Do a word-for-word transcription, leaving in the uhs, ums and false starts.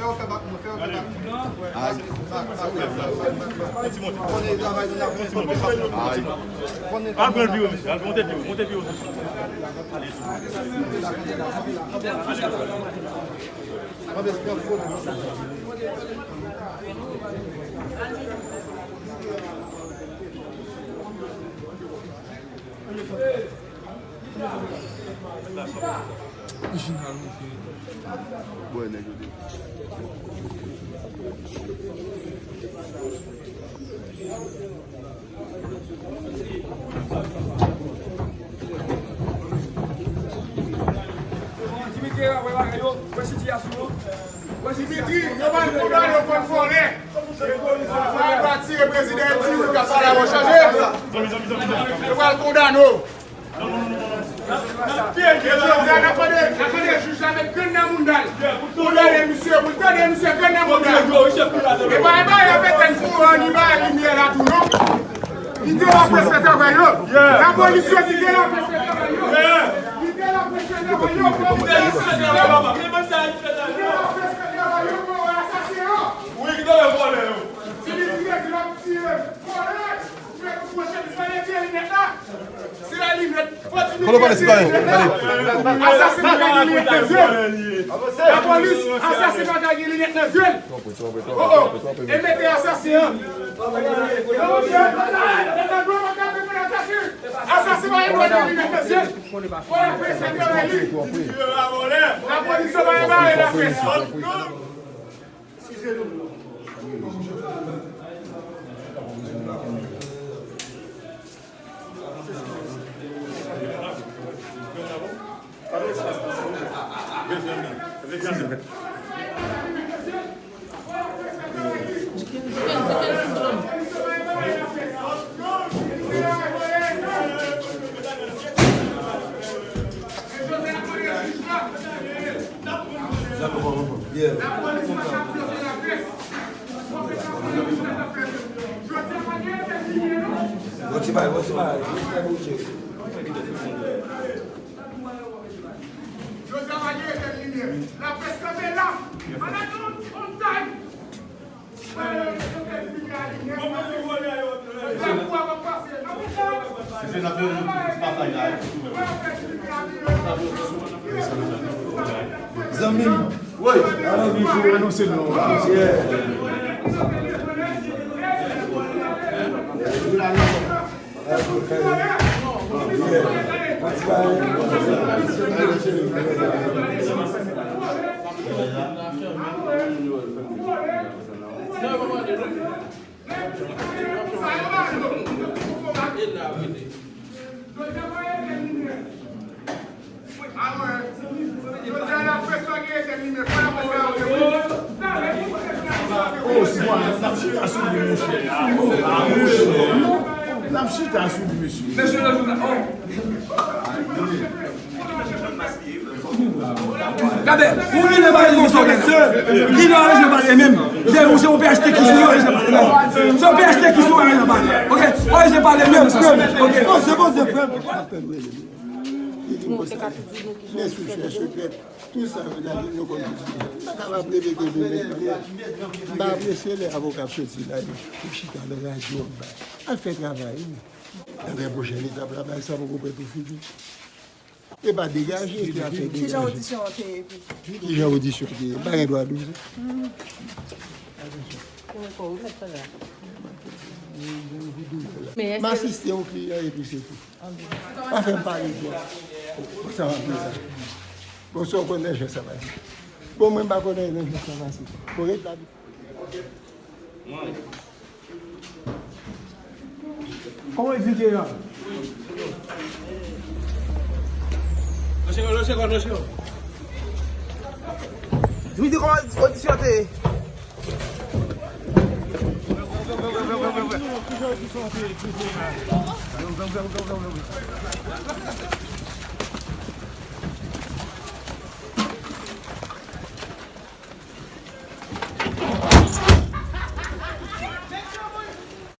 Ay. Al pran pi wo, mesye. Al monte pi wo, monte pi wo. Bwè nèg yo te. Dimitri, yo pa konn vòlè. Yo pa tire prezidan Eti, wi, k ap pale avè w chanje. Yo pral kondane w. Jodi a, n ap mande, n ap mande jij la met grenn nan mounda l. Pou l tande misye, pou l tande misye grenn nan mounda l. E pa, e pa, y ap etenn kouran, li pa limyè la tou, non. Kite laprès fè travay yo. Lapolis yo, kite laprès fè travay yo. Kite laprès fè travay yo. Kite laprès fè travay yo. Kite laprès fè travay yo pou wè asasen yo. Wi, kite yo vòlè yo. Dimitri di l ap tire vòlè. Kote w pale sitwayen? Gade. Asasen pa ka gen linèt nan zye l. Lapolis, asasen pa ka gen linèt nan zye l. Oh, oh. E mete asasen an. Asasen pa gen dwa gen linèt nan zye l. Fò laprès fè travay li. Lapolis pa epare laprès. Jodi a pa gen etèn limyè. Laprès kanpe la. Pandan nou on time. Zanmi m. Wi. Alò, nou anonse non. Yeah. Oh, si mwen, n ap chita sou li, monchè. Ah, monchè. N ap chita sou li, mesye. Mesye, lè jou la, oh. Gade, ou vin nan pale de sa w gen. Ki nan rezo pale menm. Se ou, se O P H T ki sou rezo pale menm. Se O P H T ki sou rezo pale. Ok? Rezo pale menm, frè m. Ok? Poze, poze, frè m. Mesye, chèche kèt. Tout sa yo gade, nou konn tout sa. M pa kapab repete demen, men m pa apresye lè avoka ap soti la, epi chita nan radyo ap bay. Al fè travay ou. Nan trè pwochen etap la, bagay sa poko prèt pou fini. E pa degaje, epi afè degaje. Ki jan odisyon an te ye? Ki jan odisyon an te ye? M pa gen dwa di w sa. M asiste yon kliyan epi se tou. Pa fè m pale twòp. Bon, sa va pou sa. Bon, sa w konn nan jan sa pase. Bon, mwen m pa konn nan jan sa pase. Bon, ret la. Kòman li di te ye a? Dimitri, kòman odisyon an te ye?